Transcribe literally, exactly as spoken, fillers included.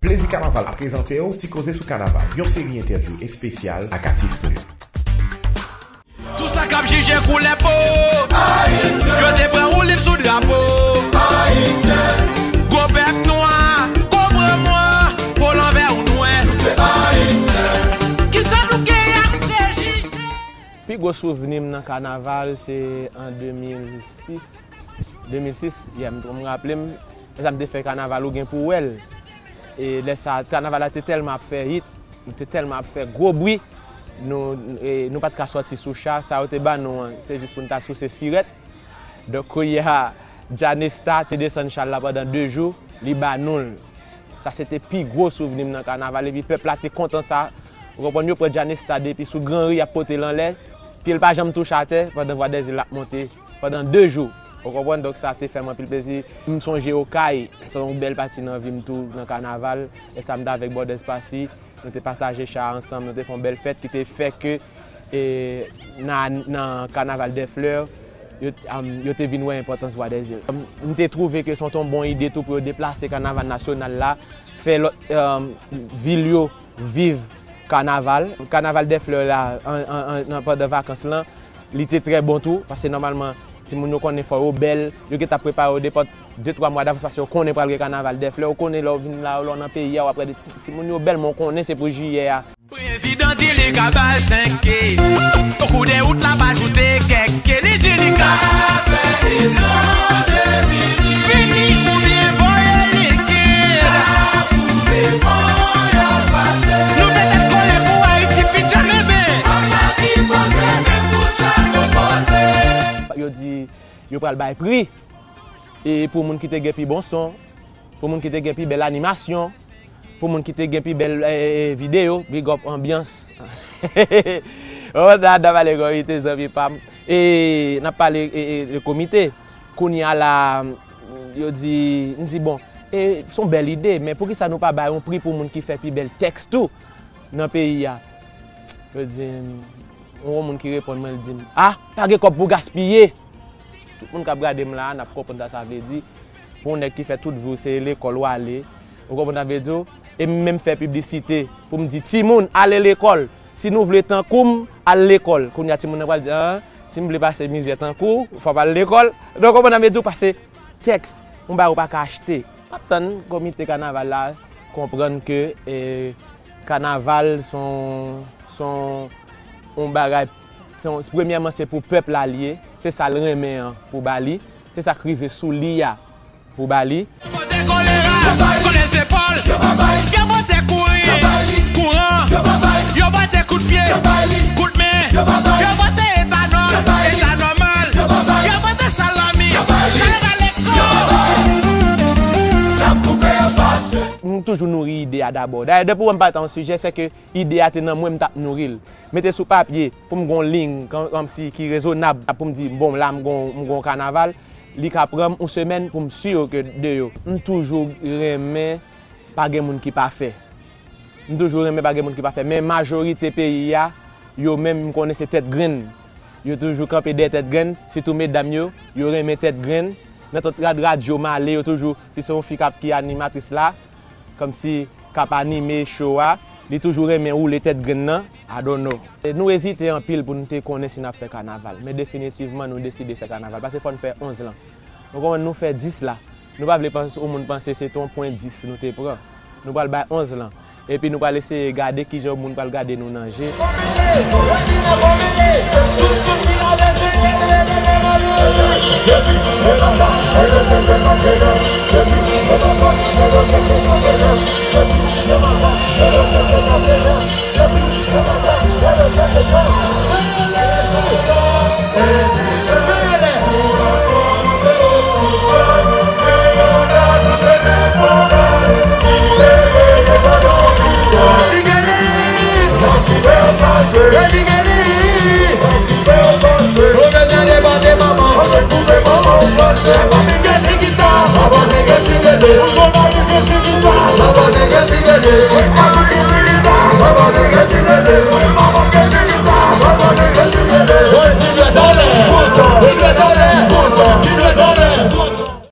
Plezi Kanaval ap prezante w Ti Koze sou Kanaval, yon seri entèvyou espesyal ak atis nou yo. Tout sa k ap jije koulè po, ayisyen, yo te pran woulib sou drapo, ayisyen, gwo pèp nwa, konprann mwen, po lanvè ou nwè. Nou se ayisyen. Kisa nou genyen ak prejije? Pi gwo souvni m nan kanaval se an de mil sis. De mil sis, yeah, m, m raple m, lè sa m te fè kanaval ou gen pou w wè l. E lè sa, kanaval la te tèlman ap fè hit, nou te tèlman ap fè gwo bri, nou, e, nou pa t ka sòti sou cha, sa yo te ba nou an, se jis pou n ta souse sirèt. Donk, kounye a, Djanesta te desann cha l la pandan de jou, li ba nou l. Sa se te pi gwo souvni m nan kanaval, epi pèp la te kontan sa. Ou konprann, yo pran Djanesta depi sou Granri, y ap pote l anlè, pye l pa janm touche atè, pandan Vwadèzil ap monte pandan de jou. Ou konprann, donk sa te fè m anpil plezi. M sonje Okay, se yon bèl pati nan vi m tou, nan kanaval. Lè sa m t avèk Bòdèz Pasi, nou te pataje cha a ansanm, nou te fè yon bèl fèt ki te fè ke, e, nan, nan Kanaval dè Flè, yo, am, yo te vin wè enpòtans Vwadèzil. M, m te twouve ke se yon bon ide tou pou yo deplase kanaval nasyonal la, fè lòt, am, vil yo viv kanaval. Kanaval dè Flè la, an, an, an, nan, pandan vakans lan, li te trè bon tou, paske nòmalman, timoun yo konnen fò yo bèl, yo gentan ap prepare yo depi de twa mwa davans, paske yo konnen pral gen kanaval dè Flè, yo konnen lè w vin la, lè w nan peyi a, w ap gade timoun yo bèl, men w konnen se pou jiyè a. Prezidan di li ka ba l senk ke, okou de wout la pa ajoute kèk ke, li di li ka fè etranje vini, vini oubyen voye leke. Nou te tèt kole pou Ayiti pi djanm, men yo di yo pral bay pri, e, pou moun ki te gen pi bon son, pou moun ki te gen pi bèl animasyon, pou moun ki te gen pi bèl, e, e, e, videyo, big up anbyans. Oh, sa, n ap pale komite, zanmi pa m. E, n ap pale, e, e, de komite. Kounye a la, yo di, m di, bon, e, se yon bèl ide, men poukisa nou pa bay yon pri pou moun ki fè pi bèl tèks tou nan peyi a? Yo di m, yon moun ki reponn mwen, li di m, ah, pa gen kòb pou gaspiye. Tout moun k ap gade m la a, n ap konprann sa sa vle di. Pou yon nèg ki fè tout vi w, se lekòl w ale. Ou konprann sa vle di w? E m menm fè piblisite pou m di, timoun, ale lekòl. Si nou vle tankou m, al lekòl. Kounye a, timoun nan pral di, ah, si m vle pase mizè tankou w, fò m al lekòl. Donk, ou konprann sa vle di w, pase tèks, yon bagay ou pa ka achte. M ap tann komite kanaval la konprann ke, e, kanaval se yon, se yon, yon bagay, se yon, premyèman, se pou pèp la l ye, se sa l renmen an pou ba li, se sa k rive sou li a pou ba li. Yo pote kolera, koule zepòl, yo pote kouri, kouran, yo pote kout pye, kout men, yo pote eta nò, eta nòmal, yo pote salami, salami. M toujou nouri ide a dabò. Dayè, depi w wè m pale ta yon sijè, se ke ide a te nan mwen, m t ap nouri l. Mete sou papye, pou m gen yon liy, kòm, kòmsi ki rezonab, pou m di, bon, la, m gen, m gen yon kanaval, li ka pran m yon semèn pou m si ke de yo. M toujou renmen pa gen moun ki pafè. M toujou renmen pa gen moun ki pafè, men majorite peyi a, yo menm m konnen se tèt grenn. Yo toujou kanpe dèyè tèt grenn, sitou medam yo, yo renmen tèt grenn. Nan tout rad radyo m ale, yo toujou, si se yon fi k ap ki animatris la, kòmsi k ap anime show a, li toujou renmen woule tèt grenn nan, I don't know. E nou ezite anpil pou nou te konnen si n ap fè kanaval, men definitivman nou deside fè kanaval, paske fò n fè onz lan. Nou konprann, nou fè dis la. Nou pa vle panse, yon moun panse se te yon pwen dis nou te pran. Nou pral bay onz lan. Epi nou pral eseye gade kijan moun pral gade nou nan je.